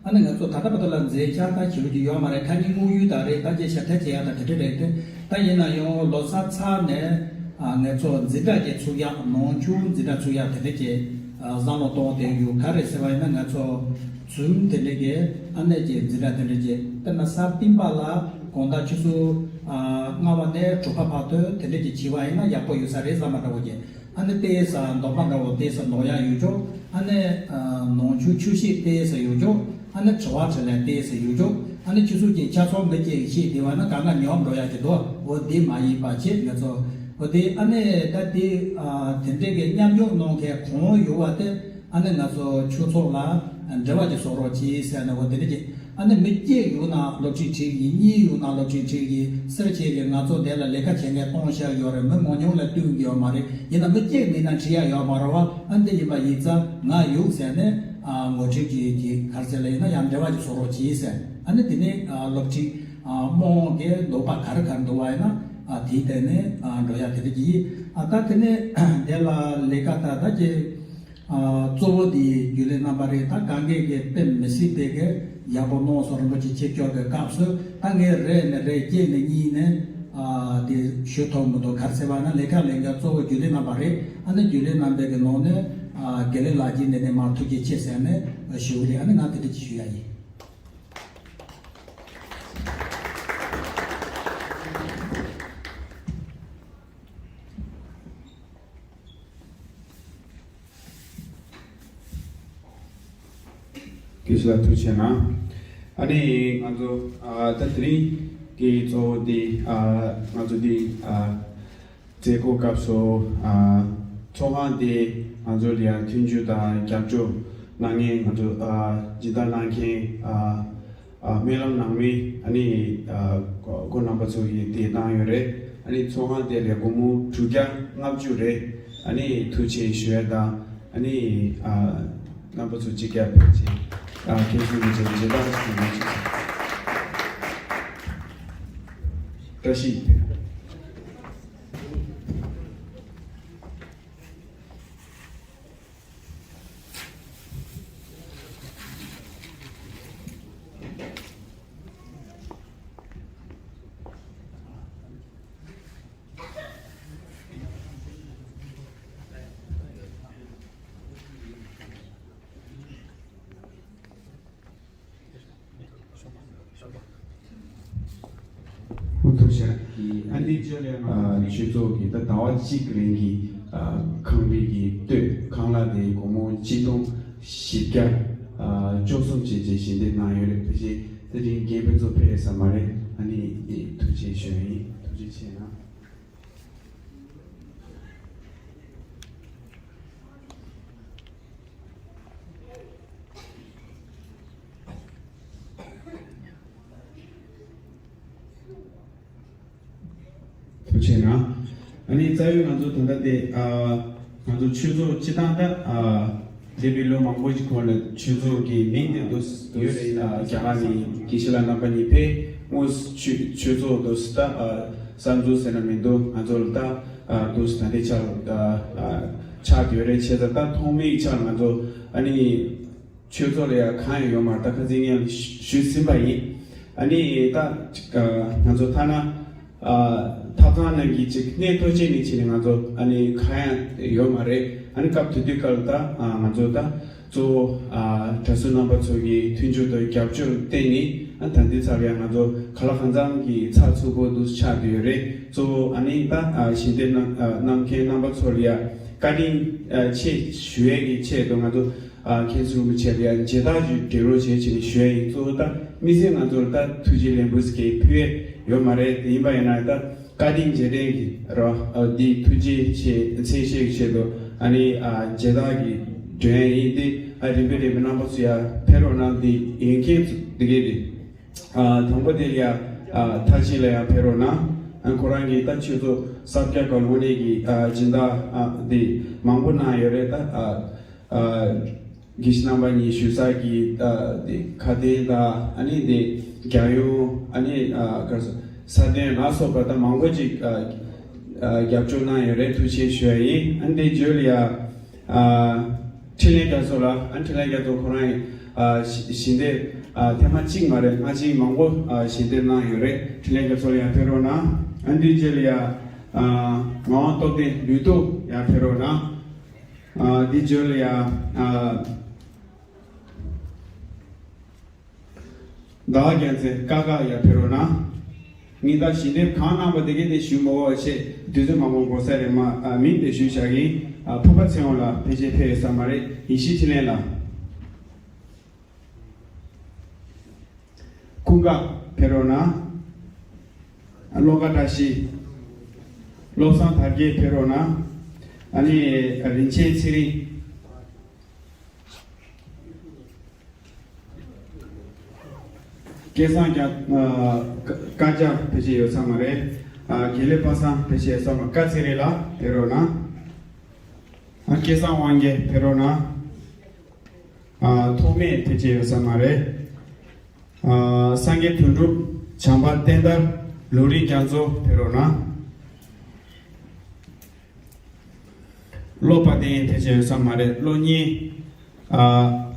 ཨ་ནི་ང་ཚོ་ད་ལྟ་བར་དུ་ལ་མཛད་འཆར་ད་ཞེ་པོ་ཅིག་ཡོད་མ་རེད། ཁ་ཉིན་དངོས་ཡོད་ད་རེད། ད་ཅིག་ཞབས་ཕྲ་བྱེད་ཡ་ད་དེ་འདྲ་རེད་དེ། ད་ཡིན་ན་ཡང་ལོ་གསར་ཚར་ནས་ཨ་ང་ཚོ་འཛིན་གྲྭ་ཅིག་ཚུགས་ཡ་ནང་ཆོས་འཛིན་གྲྭ་ཚུགས་ཡ་དེ་འདྲ་ཅིག་ཨ་བསམ་བློ་གཏོང་བསྡད་ཡོད། ག་རེ་ཟེར་བ་ཡིན་ན་ང་ཚོ་ཛུམ་དེ་འདྲ་གི་ཨ་ནི་ཅིག་འཛིན་གྲྭ་དེ་འདྲ་ཅིག་དཔེར་ན་གཟའ་སྤེན་པ་ལ་དགོང་དག་ཆུ་ཚོད་ཨ་ལྔ་པ་ནས་དྲུག་པ་བར་དུ་དེ་འདྲ་ཅིག་བྱས་པ་ཡིན་ན་ཡག་པོ་ཡོད་ས་རེད་བསམ་པ་འདྲ་བོ་ཅིག་ཨ་ནི་ཏོག་ཙམ་འདོན་པ་འདྲ་བོ་ཏོག་ཙམ་འདོན་ཡ་ཡོད་ཆོག་ཨ་ནི་ཨ་ནང་ཆོས་ཆོས་བཤད་ཏོག་ཙམ་ཡོད་ཆོག་ཨ་ནི་དྲི་བ་དྲིས་ལན་ཏོག་ཙམ་ཡོད་ཆོག་ཨ་ནི་ཆུ་ཚོད་ཀྱི་ཆ་ཚང་མི་གཅིག་བཤད་བསྡད་པ་ན་གང་ག་ཉོབ་འགྲོ་ཡ་གི་འདུག་འོ་དེ་མ་ཡིན་པ་བྱེད། ང་ཚོ་འོ་དེ་ཨ་ནི་ད་དེ་ཨ་དེ་འདྲའི་གི་མཉམ་ཞུགས་གནང་མཁན་གང་ཡོད་པ་དེ་ཨ་ནི་ང་ཚོ་ཆོས་ཚོགས་ལ་འབྲེལ་བ་ཅིག་བཟོ་རོགས་གྱིས་ཟེར་ནས་འོ་དེ་འདྲ་གི་ཨ་ནི་མི་གཅིག་ཡོད་ན་སློབ་ཁྲིད་ཁྲིད་ཀྱི། གཉིས་ཡོད་ན་སློབ་ཁྲིད་ཁྲིད་ཀྱི། སེར་བྱེས་ཀྱི་ང་ཚོ་འདི་ལ་ལས་ཀ་བྱེད་མཁན་གཏོང་བཞག་ཡོད་རེད། མི་མང་ཉུང་ལ་ལྟོས་ཀྱི་ཡོད་མ་རེད། ཡིན་ན་མི་གཅིག་མེད་ན་ཁྲིད་ཡ་ཡོད་མ་རེད་བ། ཨ་འདི་ཡིན་པ་ཡིན་ཙང་ང་ཡོད་ཟེར་ནས་ཨ་ངོ་སྤྲོད་ཀྱི་ཀྱི་ག་རེ་ཟེར་ལ་ཡིན་ན་ཡང་འབྲེལ་བ་ཅིག་བཟོ་རོགས་གྱིས་ཟེར། ཨ་ནི་དེ་ནས་ཨ་སློབ་ཁྲིད་ཨ་རྨོངས་ཀྱི་ལོག་པ་ག་རེ་ག་རེ་འདུག་བ་ཡིན་ན་ཨ་དེའི་སྟེང་ནས་ཨ་འགྲོ་ཡ་དེ་འདྲ་གྱིས། ཨ་ད་དེ་ནས་འདི་ལ་ལས་ཀ་ད་ད་ཀྱི་ཨ་གཙོ་བོ་དེ་རྒྱུན་ལས་རྣམ་པ་རེད། ད་གང་གས་ཀྱི་དཔེ་མི་སྲིད་པའི་གི་ཡག་པོ་གནང་སོང་། རིན་པོ་ཆེ་ཆིབས་བསྒྱུར་གྱི་སྐབས་སུ་ད་ངས་རེ་ནས་རེ་སྐྱེས་ནས་གཉིས་ནས་ཨ་དེ་ཞུ་ཐུབ་མི་འདུག་ག་རེ་ཟེར་བ་ན་ལས་ཀ་ལས་འགན་གཙོ་བོ་རྒྱུན་ལས་རྣམ་པ་རེད། ཨ་ནི་རྒྱུན་ལས་རྣམ་པའི་གི་ནང་ནས་ཨ་དགེ་ལེགས་ལགས་ཀྱིས་འདི་ནས་མར་ཐུགས་རྗེ་ཆེ་ཟེར་ནས་ཞུ་གི་རེད། ཨ་ནི་ང་དེ་འདྲ་ཅིག་ཞུ་ཡ་ཡིན། དགེ་བཤེས་ལགས་ཐུགས་རྗེ་གནང་། ཨ་ནི་ང་ཚོ་ཨ་ད་དེ་རིང་གི་གཙོ་བོ་དེ་ཨ་ང་ཚོ་དེ་ཨ་མཛད་སྒོ་སྐབས་སུ་ཨ་ཚོགས་ཁང་དེ་ང་ཚོ་ལ་ཡང་མཐུན་འགྱུར་དང་རྒྱབ་སྐྱོར་གནང་མཁན་ང་ཚོ་ཨ་སྦྱིན་བདག་གནང་མཁན་ཨ་ཨ་སྨོན་ལམ་ནང་མི་ཨ་ནི་ཨ་སྐུ་རྣམ་པ་ཚོ་ཡིས་དེ་བཏང་ཡོད་རེད། ཨ་ནི་ཚོགས་ཁང་དེ་ལ་སྒོར་མོ་དྲུག་བརྒྱ་ལྔ་བཅུ་རེད། ཨ་ནི་ཐུགས་རྗེ་ཆེ་ཞུ་ཡ་དང་ཨ་ནི་ཨ་རྣམ་པ་ཚོ་གཅིག་ཀྱང་ཕེབས་བྱས་ཨ་མཁན་ཟུར་གྱི་མཇལ་མཇལ་དར་ཞུ་གནང་ཞུ། བཀྲ་ཤིས་བདེ་ལེགས། ཨུ་ཐུགས་རྗེ་ཆེ། ཨ་ནི་ཨ་ཆོས་ཚོགས་ཀྱི་ད་ཟླ་བ་གཅིག་རིང་གི་ཨ་ཁང་པའི་གི་སྟོད་ཁང་གླ་དེ་སྒོར་མོ་ཆིག་སྟོང་བཞི་བརྒྱ་ཨ་བཅུ་གསུམ་བྱས་རྗེས་ཞལ་འདེབས་གནང་ཡོད་རེད། ཕལ་ཆེར་དེ་རིང་རྒན་པ་ཚོ་ཕེབས་ས་མ་རེད། ཨ་ནི་ཐུགས་རྗེ་ཆེ་ཞུ་ཡ་ཡིན། ཐུགས་རྗེ་ཆེ་གནང་། ན། ཨ་ནི་རྩ་བའི་ང་ཚོ་ད་ལྟ་དེ་ཨ་ང་ཚོ་ཆོས་ཚོགས་སྤྱི་བཏང་ད་ཨ་འདས་པའི་ལོ་མང་པོ་ཞིག་གོང་ལ་ཆོས་ཚོགས་ཀྱི་མིང་དེ་འདུག་ཡོད་རེད། ཨ་རྒྱ་གར་ནས་དགེ་བཤེས་ལགས་རྣམ་པ་གཉིས་ཕེབས། དངོས་སུ་ཆོས་ཆོས་ཚོགས་འདུག་ད་ཨ་གསར་འཛུགས་ཟེར་ན་མི་འདུག་ང་ཚོ་ལ་ད་ཨ་འདུག་ད་ལྟའི་ཆར་ཨ་ཨ་ཆགས་ཡོད་རེད། བྱས་ཙང་ད་ཐོག་མའི་ཆར་ང་ཚོ་ཨ་ནི། ཆོས་ཚོགས་ལ་ཡང་གང་ཡང་ཡོད་མ་རེད། ད་ཁ་སང་ངས་ཞུས་ཟིན་པ་ཡིན། ཨ་ནི་ད་ང་ཚོ་ཐ་ན་ཨ་ཐབ་ཚང་ནང་གི་ཅིག་གནས་ཐོ་ཅན་ནས་ཕྱིན་ནས་ང་ཚོ་ཨ་ནི་གང་ཡང་ཡོད་མ་རེད། ཨ་ནི་སྐབས་དེ་དུས་སྐབས་ལ་ད་ཨ་ང་ཚོ་ད་གཙོ་བོ་ཨ་གྲྭ་ཟུར་རྣམ་པ་ཚོ་གི་མཐུན་འགྱུར་དང་རྒྱབ་སྐྱོར་བརྟེན་ནས་ཨ་ད་ལྟའི་ཆར་ཡང་ང་ཚོ་ག་ལ་གང་འཚམ་གྱི་ཚགས་ཚུད་པོ་འདུག་ཆགས་བསྡད་ཡོད་རེད། གཙོ་བོ་ཨ་ནི་ད་ཨ་ཞལ་འདེབས་གནང་ཨ་གནང་མཁན་རྣམ་པ་ཚོ་ལ་ཡང་བཀའ་དྲིན་ཨ་ཆེ་ཞུ་ཡས་ཀྱི་ཆེད་དུ་ང་ཚོ་ཨ་མཁན་ཟུར་རིན་པོ་ཆེ་ལ་ཡང་མཇལ་དར་ཞིག་སྒྲིག་རོགས་བྱེད་ཅེས་ནས་ཞུ་ཡས་ཡིན། གཙོ་བོ་ད་དམིགས་བསལ་ང་ཚོར་ད་ཐུགས་རྗེ་ལེགས་འབུལ་ཟེར་མཁན་ཕུལ་ཡས་ཡོད་མ་རེད། དེ་ཡིན་པ་ཡིན་ན་ད་བཀའ་དྲིན་རྗེས་དྲན་གྱི་ར་ཨ་འདི་ཐུགས་རྗེ་ཆེ་མཚན་ཤས་ཀྱི་ཆེད་དུ་ཨ་ནི་ཨ་མཇལ་དར་གྱི་སྒྲོན་ཡས་ཡིན། དེ་ཨ་རིམ་པས་རིམ་པས་རྣམ་པ་ཚོ་ཡང་ཕེབས་རོགས་གནང་། འདི་ཡོད་མཁན་ཚོ་འདི་གས་རེད། ཨ་དང་པོ་དེ་ལ་ཡང་ཨ་མཐར་ཕྱིན་ལ་ཡང་ཕེབས་རོགས་གནང་། ཨ་ཁོ་རང་གིས་ད་ཆོས་ཚོགས་གསར་རྒྱག་སྐབས་དངོས་གནས་ཀྱི་ཨ་སྦྱིན་བདག་ཨ་འདི་མང་པོ་གནང་ཡོད་རེད། ད་ཨ་ཨ་དགེ་བཤེས་རྣམ་པ་གཉིས་བཞུགས་ས་གི་ཨ་འདི་ཁ་བརྡའི་ད་ཨ་ནི་འདི་རྒྱལ་ཡོངས་ཨ་ནི་ཨ་ག་རེ་ཟེར་ས་གནས་ལ་སོགས་པ་ད་མང་པོ་ཅིག་ཨ་ཨ་རྒྱབ་སྐྱོར་གནང་ཡོད་རེད། ཐུགས་རྗེ་ཆེ་ཞུ་ཡ་ཡིན། ཨ་ནི་འདི་རྗེས་ལ་ཡ། ཨ་འཕྲིན་ལས་རྒྱ་མཚོ་ལགས། ཨ་འཕྲིན་ལས་རྒྱ་མཚོ་ཁོ་རང་ཡིན། ཨ་ཞི་ཞི་བདེ་ཨ་ཐེངས་མ་གཅིག་མ་རེད། སྔ་ཕྱི་མང་པོ་ཨ་ཞི་བདེ་གནང་ཡོད་རེད། འཕྲིན་ལས་རྒྱ་མཚོ་ལགས་ཡར་ཕེབས་རོགས་གནང་། ཨ་འདི་རྗེས་ལ་ཡ་ཨ་ངག་དབང་སྟོབས་ལྡན་ལུས་སྟོབས་ཡར་ཕེབས་རོགས་གནང་། ཨ་འདི་རྗེས་ལ་ཡ་ཨ། ཟླ་བ་རྒྱལ་མཚན་ཀ་ཁ་ཡར་ཕེབས་རོགས་གནང་། ཉིན་ལྟར་ཞལ་འདེབས་གང་གནང་པ་དེ་གས་དེ་ཞུ་མི་དགོས་པ་བྱས། དུས་ཚོད་མང་པོ་འགོར་ས་རེད། མ་ཨ་མིང་དེ་ཞུས་བཞག་གིན། ཨ་ཕུར་པ་ཚེ་དབང་ལགས་ཕལ་ཆེར་ཕེབས་ཡོད་ས་མ་རེད། ཡེ་ཤེས་འཕྲིན་ལས་ལགས། ཀུན་དགའ་ཕེབས་རོགས་གནང་། ཨ་བློ་དགའ་བཀྲ་ཤིས། བློ་བཟང་དར་རྒྱས་ཕེབས་རོགས་གནང་། ཨ་ནི་རིན་ཆེན་ཚེ་རིང་། སྐལ་བཟང་རྒྱ་ཨ་ཀ་ཀ་རྒྱ་ཕལ་ཆེར་ཡོད་ས་མ་རེད། ཨ་དགེ་ལེགས་པ་སངས་ཕལ་ཆེར་ཡོད་ས་མ། ཀ་ཚེ་རིང་ལགས་ཕེབས་རོགས་གནང་། ཨ་སྐལ་བཟང་དབང་རྒྱལ་ཕེབས་རོགས་གནང་། ཨ་ཐོགས་མེད་ཕལ་ཆེར་ཡོད་ས་མ་རེད། ཨ་སངས་རྒྱས་དོན་གྲུབ། བྱམས་པ་བསྟན་དར། ལུང་རིགས་རྒྱ་མཚོ་ཕེབས་རོགས་གནང་། བློ་དཔའ་བསྟན་ཕལ་ཆེར་ཡོད་ས་མ་རེད། བློ་སྙིང་། ཨ་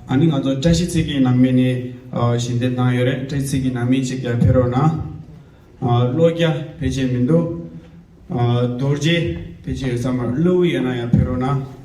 ཨ་ནི་ང་ཚོ་བཀྲ་ཤིས་ཚེ་རྒྱལ་ནང་མི་ནས་ཨ་ཞལ་འདེབས་གནང་ཡོད་རེད། བཀྲ་ཤིས་ཚེ་རྒྱལ་ནང་མི་གཅིག་ཀྱང་ཕེབས་རོགས་གནང་། ཨ་བློ་རྒྱ་ཕལ་ཆེར་མི་འདུག་ཨ་རྡོ་རྗེ་ཕལ་ཆེར་ཡོད་ས་མ་རེད། བློ་ཡོད་ན་ཡང་ཕེབས་རོགས་གནང་།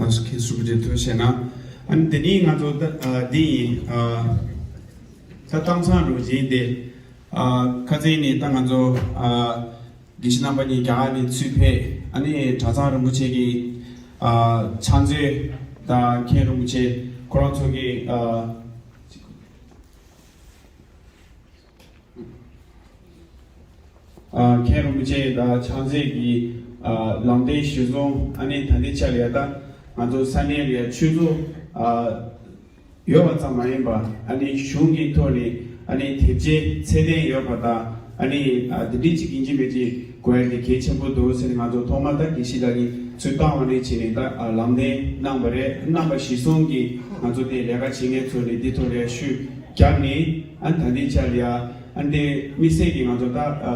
ཨ་ཁྱེད་ཚོ་གྲོས་བསྡུར་བྱས་ན། ཨ་ནི་དེ་ནས་ང་ཚོ་ད་ཨ་འདི་ཡིན། ཨ་ད་གཏམ་བཟང་རུ་བཞིན་ཏེ། ཨ་ཁ་སང་ནས་ད་ང་ཚོ་ཨ་དགེ་བཤེས་རྣམ་པ་གཉིས་རྒྱ་གར་ནས་ཚུར་ཕེབས། ཨ་ནི་གྲྭ་ཚང་རིན་པོ་ཆེ་གི་ཨ་ཕྱག་མཛོད་དང་མཁན་རིན་པོ་ཆེ་ཁོ་རང་ཚོ་གི་ཨ། ཨ་མཁན་རིན་པོ་ཆེ་དང་ཕྱག་མཛོད་ཀྱི་ཨ་ལམ་སྟོན་གཞིར་བཟུང་། ཨ་ནི་ད་ལྟའི་ཆ་ལ་ཡ་ད་ང་ཚོ་ས་གནས་ལ་ཡ་ཆོས་ཚོགས་ཨ་ཡོད་པ་ཙམ་མ་ཡིན་པ། ཨ་ནི་གཞུང་གི་ཐོག་ནས་ཨ་ནི་དེབ་སྐྱེལ་ཚད་ལྡན་ཡོད་པ་དང་། ཨ་ནི་ཨ་དེ་འདྲའི་ཅིག་ཡིན་གཅིག་མིན་གཅིག་ དགོས་ཡ་དེ་གལ་ཆེན་པོ་འདུག་ཟེར་ནས། ང་ཚོ་ཐོག་མ་ད་དགེ་བཤེས་ལགས་ཀྱིས་ཚུར་བཏང་བ་ནས་བྱས་ནས་ད་ཨ་ལམ་སྟོན་གནང་བ་རེད། གནང་བ་གཞིར་བཟུང་གིས་ང་ཚོ་དེ་ལས་ཀ་བྱེད་མཁན་ཚོ་ནས་འདི་ཐོག་ལ་ཤུགས་བརྒྱབ་ནས། ཨ་ད་ལྟའི་ཆར་ལ་ཡ་ཨ་འདི་དམིགས་བསལ་གྱིས་ང་ཚོ་ད་ཨ་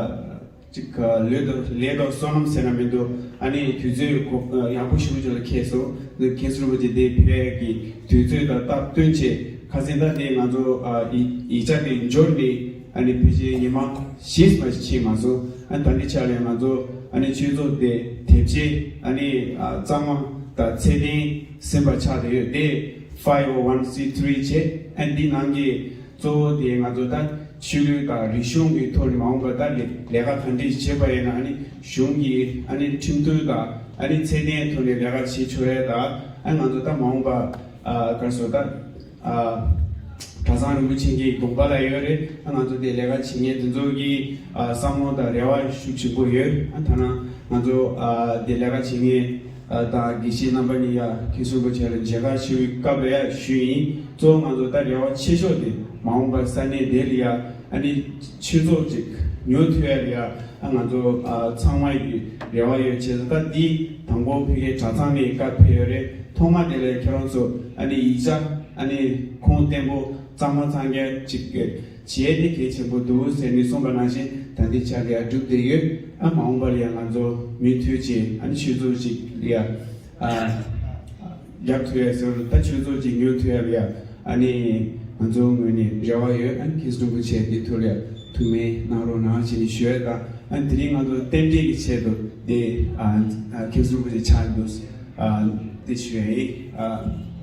ཅིག་ལས་དང་ལས་དང་བསོད་ནམས་ཟེར་ན་མི་འདུག་ཨ་ནི་དུས་ཚོད་གོ་ཡག་པོ་ཞེ་པོ་ཅིག་ལ་འཁེལ་སོང་། ནི་མཁན་ཟུར་པ་ཅིག་དེ་ཕེབས་ཡག་གི་དུས་ཚོད་དང་སྟབས་བསྟུན་བྱས། ཁ་སང་ད་དེ་ང་ཚོ་ཨ་ཡིག་ཡིག་ཆ་དེ་འབྱོར་ནས། ཨ་ནི་ཕལ་ཆེར་ཉི་མ་བཞི་ཙམ་ཕྱིན་མ་སོང་། ཨ་ད་ལྟའི་ཆ་ལ་ང་ཚོ་ཨ་ནི་ཆོས་ཚོགས་དེ་དེབ་སྐྱེལ། ཨ་ནི་ཨ་གཙང་མ་དང་ཚད་ལྡན་ཟིན་པ་ཆགས་བསྡད་ཡོད། དེ་five oh one C three བྱས། ཨ་འདི་ནང་གི་གཙོ་བོ་དེ་ང་ཚོ་ད་ཆོས་ལུགས་དང་རིག་གཞུང་གི་ཐོག་ནས་མ་འོངས་པ་ད་ལས་ལས་ཀ་ག་འདྲས་བྱེད་པ་ཡིན་ན། ཨ་ནི་གཞུང་གི་ཨ་ནི་ཁྲིམས་མཐུན་དང་ཨ་ནི་ཚད་ལྡན་ཐོག་ནས་ལས་ཀ་བྱེད་ཆོག་ཡ་དང་། ཨ་ང་ཚོ་ད་མ་འོངས་པ་ཨ་ག་རེ་ཟེར་ད། ཨ་གྲྭ་ཚང་རིན་པོ་ཆེ་གི་དགོངས་པ་ལ་ཡོད་རེད། ཨ་ང་ཚོ་དེ་ལས་ཀ་བྱེད་མཁན་དེ་ཚོ་གི་ཨ་བསམ་བློ་དང་རེ་བ་ཤུགས་ཆེན་པོ་ཡོད། ཨ་ཐ་ན་ང་ཚོ་ཨ་དེ་ལས་ཀ་བྱེད་མཁན་ཨ་དང་དགེ་བཤེས་རྣམ་པ་གཉིས་ཡ་མཁན་ཟུར་པ་བྱས་ལ་མཇལ་ཁ་ཞུ་བའི་སྐབས་ལ་ཡ་ཞུས་ཡིན། གཙོ་བོ་ང་ཚོ་ད་རེ་བ་ཆེ་ཤོས་དེ་མ་འོངས་པ་ས་གནས་དེ་ལ་ཡ་ཨ་ནི་ཆོས་ཚོགས་ཅིག་ཉོ་ཐུབ་ཡ་ལ་ཡ། ཨ་ང་ཚོ་ཨ་ཚང་མ་ཡི་རེ་བ་ཡོད། བྱས་ཙང་ད་འདི་དང་པོ་ཕ་གིའི་གྲྭ་ཚང་ནས་བཀའ་ཕེབས་ཡོད་རེད། ཐོག་མ་དེ་ལ་ཁྱེད་རང་ཚོ་ཨ་ནི་ཡིག་ཆ་ཨ་ནི་ཁུངས་བརྟན་པོ་གཙང་མ་གཙང་རྐྱང་ཅིག་བྱས་ཏེ་གལ་ཆེན་པོ་འདུག་ཟེར་ནས་གསུངས་པ་ནང་བཞིན་ད་ལྟའི་ཆར་ལ་ཡ་བསྒྲུབས་བསྡད་ཡོད། ཨ་མ་འོངས་པ་ལ་ཡ་ང་ཚོ་མུ་མཐུད་བྱས་ཨ་ནི་ཆོས་ཚོགས་ཅིག་ལ་ཡ་ཨ་རྒྱབ་ཐུབ་ཡ་ཟེར་བ། ད་ཆོས་ཚོགས་ཅིག་ཉོ་ཐུབ་ཡ་ལ་ཡ་ཨ་ནི་ང་ཚོ་ངོས་ནས་རེ་བ་ཡོད། ཨ་ནི་མཁན་ཟུར་རིན་པོ་ཆེ་འདི་ཐུགས་ལ་ཐུགས་སྨོན་གནང་རོགས་གནང་ཞེས་ནས་ཞུ་ཡ་དང་། ཨ་ནི་དེ་རིང་ང་ཚོ་རྟེན་འབྲེལ་གྱི་ཆེད་དུ་དེ་ཨ་ཨ་མཁན་ཟུར་རིན་པོ་ཆེ་ཕྱག་འདུག་ཨ་དེ་ཞུ་ཡ་ཡིན། ཨ།